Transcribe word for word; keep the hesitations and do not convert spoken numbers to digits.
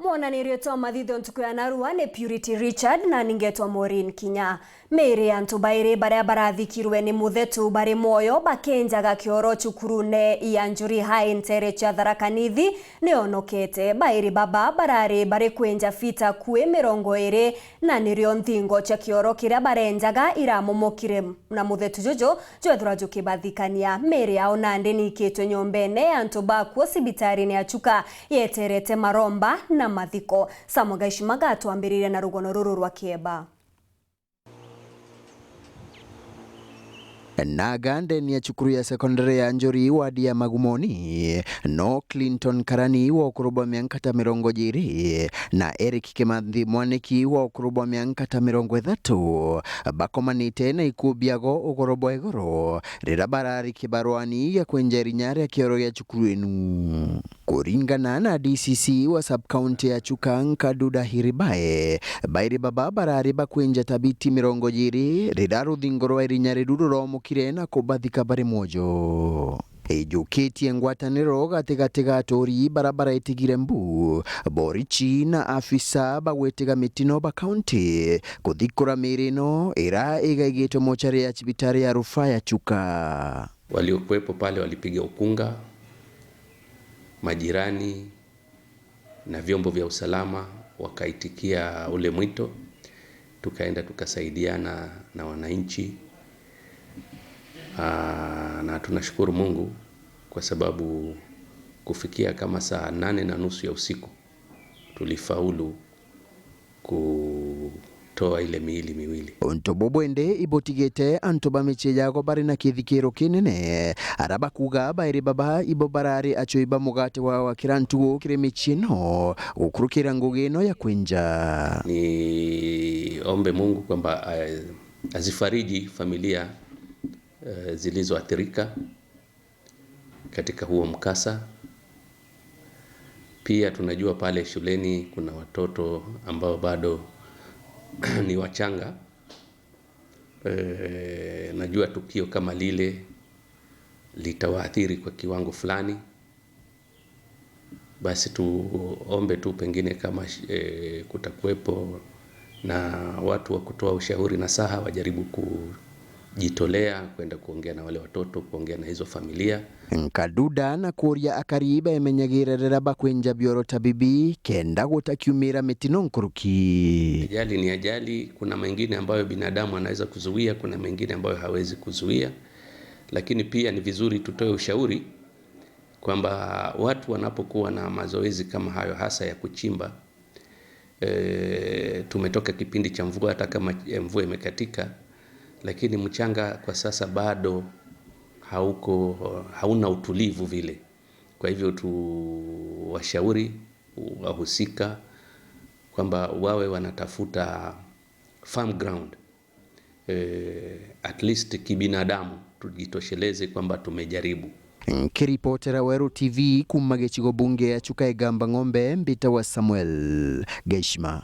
Mwonanirio twa mathitho ntuku ya narua ni Purity Richard na ningetwa Maureen Kinya. Miiri ya antu bairi baria barathikirwe ni muthetu bari mwoyo bakenjaga kioro cukurune ya Njuri High ntere cia Tharaka Nithi niyonokete. Bairi baba barari bari kwenja fita kui mirongo iri na nirio nthingo cia kioro kiria barenjaga iramomokire na muthetu juju jwethirwa jukibathikania. Miiri yao nandi niikitwe nyombene ya antu bakuo cibitarine ya Chuka yeterete maromba na mathiko. Samuel Gaishima gatwambiriria na rugono ruru rwa kieba. Naga ndeni ya cukuru ya sekondari ya Njuri, wadi ya Magumoni, no Clinton Karani wa ukuru bwa mianka ta mirongo jiri na Eric Kimanthi Mwaniki wa ukuru bwa mianka ta mirongo ithatu bakomanite na ikuu biago ugoro bwa igoro riria barari kibaruani gia kwenja irinya ria kioro gia cukuru inu. Kuringana na D C C wa sub-county ya Chuka, Nkaduda Hiribae, bairi baba barari bakwenja ta biti mirongo jiri riria ruthingo rwa irinya riru ruromokire na kubathika bari mwojo. Ijukitie ngwataniro gatigati ga aturi bara baraitigire mbu, borichi na afisa bagwitiga mitino ba county kuthikura miiri ino iria igaigitwe mochari ya cibitari ya rufaa ya Chuka. Waliokuwepo pale walipiga ukunga, majirani na vyombo vya usalama wakaitikia ule mwito, tukaenda tukasaidiana na wananchi. Aa, na tunashukuru Mungu kwa sababu kufikia kama saa nane na nusu ya usiku tulifaulu kutoa ile miili miwili. Untu bubu indi ibutigite antu ba micii yago bari na kithikiro kinene, aria bakuuga bairi baba ibo barari acui ba mugate wa, wa kira ntugu kiri micii ino, gukurukira ngugi ino ya kwinja. Niombe Mungu kwamba, eh, azifariji familia, eh, zilizoathirika katika huo mkasa. Pia tunajua pale shuleni kuna watoto ambao bado ni wachanga. Eh, najua tukio kama lile litawaathiri kwa kiwango fulani. Basi tuombe tu pengine kama, eh, kutakuwepo na watu wa kutoa ushauri nasaha wajaribu kujitolea kwenda kuongea na wale watoto, kuongea na hizo familia. Nkaduda na kuuria akari bemenyagire riria bakwenja bioro ta bibi kenda gutakiumira mitino nkuruki. Ajali ni ajali, kuna mengine ambayo binadamu anaweza kuzuia, kuna mengine ambayo hawezi kuzuia, lakini pia ni vizuri tutoe ushauri kwamba watu wanapokuwa na mazoezi kama hayo, hasa ya kuchimba, eh, tumetoka kipindi cha mvua, hata kama, eh, mvua imekatika, lakini mchanga kwa sasa bado hauko, hauna utulivu vile. Kwa hivyo tuwashauri wahusika kwamba wawe wanatafuta firm ground, eh, at least kibinadamu, tujitosheleze kwamba tumejaribu. Nkiripotera Weru T V kuuma gicigo bunge ya Chuka Igamba Ng'ombe, mbitawa Samuel Gaishima.